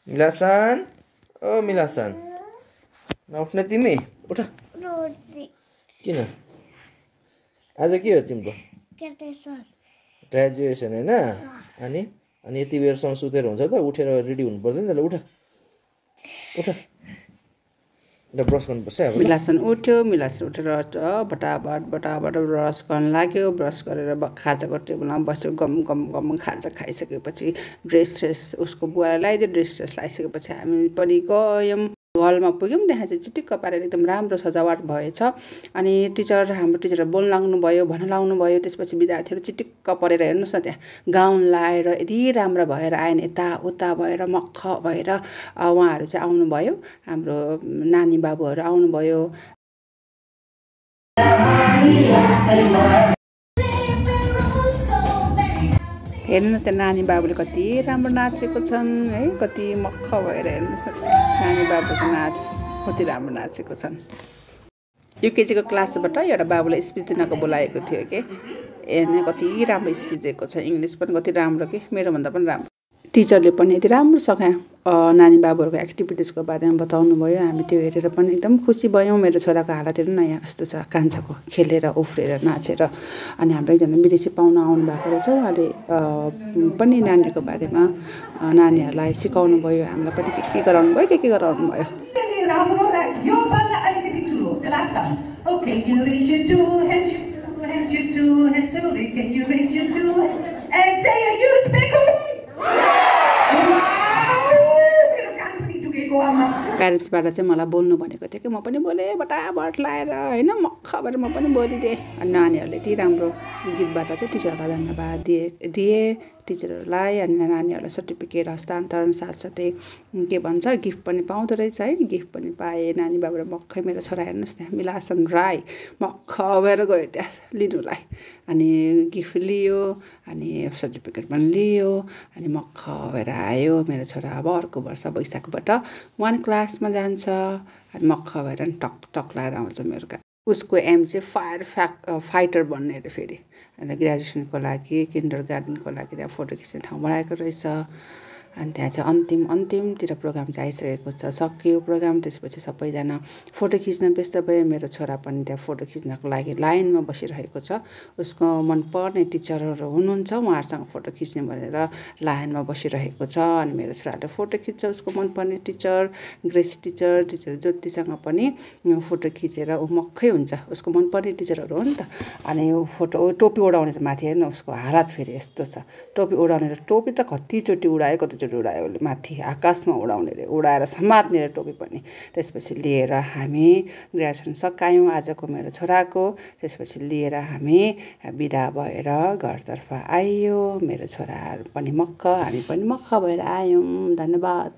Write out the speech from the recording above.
मिलासन ओ मिलासन नउठ्ने तिमी उठ किन आज के हो तिम्रो ग्रेजुएसन हैन अनि यति बेरसम्म सुतेर हुन्छ त उठेर रेडी हुनु पर्दैन ल उठ उठ ल ब्रस गर्नुपर्छ अब मिलासन उठेर बटाबट ब्रस गर्न लाग्यो ब्रस गरेर खाजाको टेबलमा बस्यो गम गम गम खाजा खाइसकेपछि ड्रेस उसको बुवालाई लगाइदियो ड्रेस लगाइसकेपछि हामी पनि गयौँ हलमा पुग्यौँ त्यहाँ चाहिँ चिटिक्क पारेर एकदम राम्रो सजावट भएछ अनि हाम्रो टिचर बोल्न लाग्नुभयो भन्न लाग्नुभयो त्यसपछि विद्यार्थीहरू चिटिक्क परेर हेर्नुहोस् न त्यहाँ गाउन लाएर यति राम्रो भएर आएन यताउता भएर मक्ख भएर उहाँहरू चाहिँ आउनुभयो हाम्रो नानी बाबुहरू आउनुभयो हेर्नुहोस् त्यहाँ नानी बाबुले कति राम्रो नाचेको छन् है कति मक्ख भएर हेर्नुहोस् नानी बाबुको नाच कति राम्रो नाचेको छन् युकेजीको क्लासबाट एउटा बाबुलाई स्पिच दिनको बोलाएको थियो कि हेर्ने कति राम्रो स्पिच दिएको छ इङ्ग्लिस पनि कति राम्रो कि मेरोभन्दा पनि राम्रो टिचरले पनि यति राम्रो नानी बाबुहरूको एक्टिभिटिजको बारेमा बताउनु भयो हामी त्यो हेरेर पनि एकदम खुसी भयौँ मेरो छोराको हालतहरू नयाँ यस्तो छ कान्छाको खेलेर उफ्रेर नाचेर अनि हाम्रो एकजना विदेशी पाहुना आउनु भएको रहेछ उहाँले पनि नानीहरूको बारेमा नानीहरूलाई सिकाउनु भयो हामीलाई पनि के गराउनु भयो प्यारेन्ट्सबाट चाहिँ मलाई बोल्नु भनेको थियो कि म पनि बोलेँ बटाबट लाएर होइन मक्ख भएर म पनि बोलिदिएँ अनि नानीहरूले यति राम्रो गीतबाट चाहिँ टिचरलाई धन्यवाद दिए टिचरहरूलाई अनि नानीहरूलाई सर्टिफिकेट हस्तान्तरण साथसाथै के भन्छ गिफ्ट पनि पाउँदो रहेछ है गिफ्ट पनि पाएँ नानी बाबुले मक्खै मेरो छोरा हेर्नुहोस् त्यहाँ मिलासन राई मक्ख भएर गयो त्यहाँ लिनुलाई अनि गिफ्ट लियो अनि सर्टिफिकेट पनि लियो अनि मक्ख भएर आयो मेरो छोरा अब अर्को वर्ष वैशाखबाट 1 क्लासमा जान्छ अनि मक्ख भएर नि टक लाएर आउँछ मेरो उसको एम चाहिँ फाइटर बन्ने अरे फेरि अनि ग्रेजुएसनको लागि किन्डरगार्टनको लागि त्यहाँ फोटो खिच्ने ठाउँ बनाएको रहेछ अनि त्यहाँ चाहिँ अन्तिमतिर प्रोग्राम चाहिँ आइसकेको छ सकियो प्रोग्राम त्यसपछि सबैजना फोटो खिच्न व्यस्त भयो मेरो छोरा पनि त्यहाँ फोटो खिच्नको लागि लाइनमा बसिरहेको छ उसको मनपर्ने टिचरहरू हुनुहुन्छ उहाँहरूसँग फोटो खिच्ने भनेर लाइनमा बसिरहेको छ अनि मेरो छोराले फोटो खिच्छ उसको मनपर्ने टिचर ग्रेस टिचर ज्योतिसँग पनि फोटो खिचेर ऊ मक्खै हुन्छ उसको मनपर्ने टिचरहरू हो नि त अनि फोटो टोपी उडाउने माथि हेर्नु उसको हालत फेरि यस्तो छ टोपी उडाउने टोपी त कतिचोटि उडायो कतिचोटि उडायो माथि आकाशमा उडाएर समात्ने टोपी पनि त्यसपछि लिएर हामी ग्रेजुएसन सकायौँ आजको मेरो छोराको त्यसपछि लिएर हामी बिदा भएर घरतर्फ आइयो मेरो छोराहरू पनि मक्ख हामी पनि मक्ख भएर आयौँ धन्यवाद।